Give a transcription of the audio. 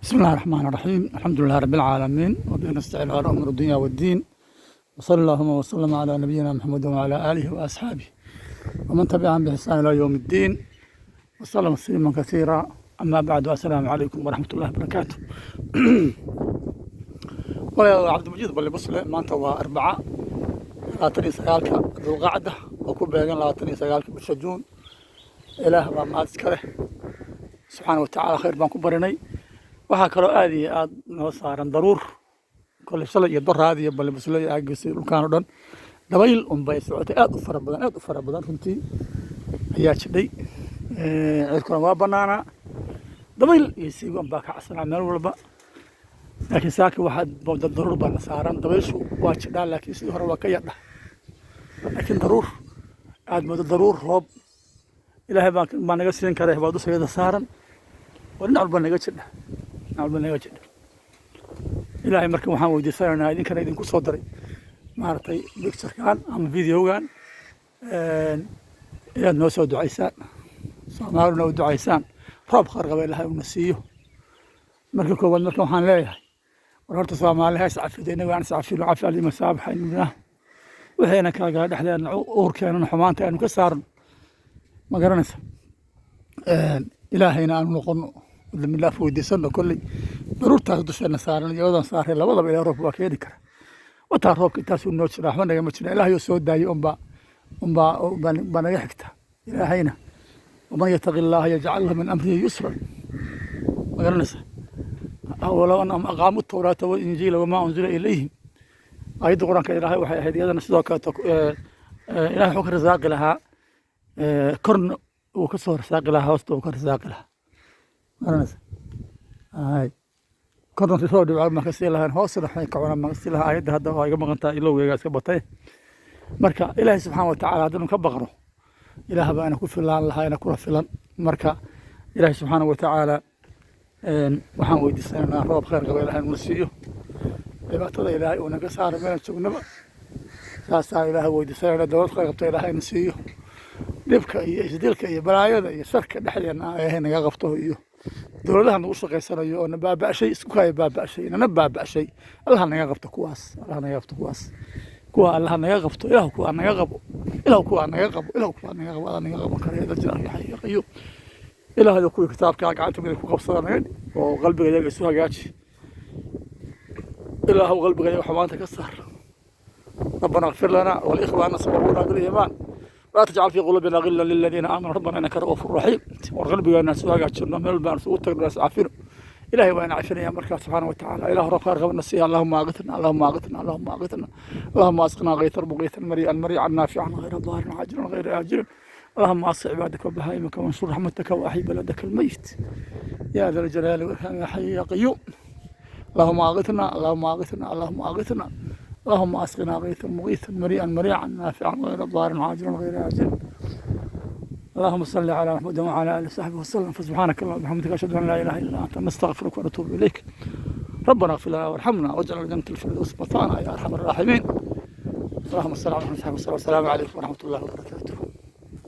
بسم الله الرحمن الرحيم، الحمد لله رب العالمين، وبه نستعين على أمور الدنيا والدين، وصلى اللهم وسلم على نبينا محمد وعلى آله وأصحابه ومن تبعهم بإحسان إلى يوم الدين وسلم تسليما كثيرا. أما بعد، السلام عليكم ورحمة الله وبركاته. Walaal Cabdimajiid Balli Busle, maanta waa Arbaca, 29-ka Dulqacda, oo ku beegan 29-ka bisha Juun. Ilaah baa mahad iska leh, subxaana watacaala. Khayr baan ku barinay. Waxaa kaloo aad iyo aad noo saaran daruur. Kolley shalay iyo doraad iyo Balli Busle iyo aagiisa, dhulkaan oo dhan dabayl unbay socotay, aad u fara badan, aad u fara badan runtii ayaa jidhay. Cirkuna waa banaanaa, dabayl iyo siigo baa ka casnaa meel walba. Laakiin saaka waxaad moodaa daruur baa na saaran. Dabayshu waa jidhaa, laakiin sidii hore waa ka yadha. Laakiin daruur aad moodo daruur roob Ilaahay baa naga siin kara baa dushayada saaran oo dhinac walba naga jidha, dhinac walba naga jidha. Ilaahay marka waxaan weydiisanaynaa, idinkana idinku soo daray maaragtay picturekan ama videogan, inaad noo soo ducaysaan, Soomaalina u ducaysaan, roob khayr qaba Ilaahay uuna siiyo. Marka koowaad marka waxaan leeyahay, war horta Soomaali ha iscafida. Innagu aan iscafino, cafi alimasaabaxaynaa waxayna kala gala dhexdeena, uurkeenana xumaanta aynu ka saarno, ma garanaysa? Ilaahayna aanu noqono, dambi dhaaf weydiisano. Kolley daruurtaas dusheena saaran iyo wadan saaray labadaba Ilahay roobka waa keeni kara. Wataa roobka intaasuu noo jira, waxba nagama jira. Ilaahayoo soo daayay unbaa baa naga xigta. Ilaahayna ومن يتق الله يجعل له من أمره يسرا, ma garanaysa? ولو أنهم أقاموا التوراة والإنجيل وما أنزل إليهم. Aayadda Qur-aanka Ilaahay waxay ahayd iyadana sidoo kaleeto, Ilahay wuxuu ka rasaaqi lahaa, korna uu ka soo rasaaqi lahaa, hoosta uu ka rasaaqi lahaa, garanaysa? Ay korna soo dhibco ma ka sii lahayn, hoosna waxay ka cunaan ma ka sii lahaa. Aayadda hadda waa iga maqan tahay, ilowgeyga iska batay. Marka Ilaahay subxaana watacaala haddaynu ka baqno, Ilaah baa ina ku filaan lahaa, ina kula filan. Marka Ilaahay subxaana watacaala waxaan weydiisanaynaa roob khayr qaba Ilahay nuna siiyo, dhibaatada Ilaahay uu naga saaro meelan joognaba. Saasaa Ilaahay weydiisanayna. Dowlad khayr qabta Ilaahay na siiyo, dhibka iyo isdilka iyo balaayada iyo sharka dhexdeena Ilaahay naga qabto, iyo dowladaha nagu shaqaysanayo oo na baaba'shay, isku kaya baaba'shay, nana baaba'shay. Allah naga qabto kuwaas, Allah naga qabto kuwaas, kuwa Allah naga qabto. Ilahu kuwa naga qabo, Ilahu kuwa naga qabo, Ilahu kuwa naga qabo. Allah naga qaban kara ya jira ya qayyum. Ilaahdo kuwii kitaabkaa gacanta midig ku qabsada naga dhig, oo qalbiga iyaga isu hagaaji. Ilaahu qalbiga iyaga xumaanta ka saar. ربنا اغفر لنا ولإخواننا سبقونا بالإيمان ولا تجعل في قلوبنا غلا للذين آمنوا ربنا إنك رؤوف رحيم. War qalbigeena isu hagaajino, meel baan isugu tagno, is cafino. Ilaahay waa ina cafinaya markaa subxaana watacaala. Ilahu roob khayr qabana siiya. اللهم أغثنا، اللهم أغثنا، اللهم أغثنا، اللهم أسقنا غيثا مغيثا مريئا مريعا نافعا غير ضار عاجلا غير آجل. اللهم أسق عبادك وبهائمك وانشر رحمتك وأحي بلدك الميت يا ذا الجلال والإكرام يا حي يا قيوم. اللهم أغثنا، اللهم أغثنا، اللهم أغثنا، اللهم أسقنا غيثا مغيثا مريئا مريعا نافعا غير ضار عاجلا غير آجل. اللهم صل على محمد وعلى آله وصحبه وسلم. فسبحانك اللهم وبحمدك، أشهد أن لا إله إلا أنت، نستغفرك ونتوب إليك. ربنا اغفر لنا وارحمنا واجعل جنة الفردوس مثوانا يا أرحم الراحمين. اللهم صل على محمد وصحبه وسلم. والسلام عليكم ورحمة الله وبركاته.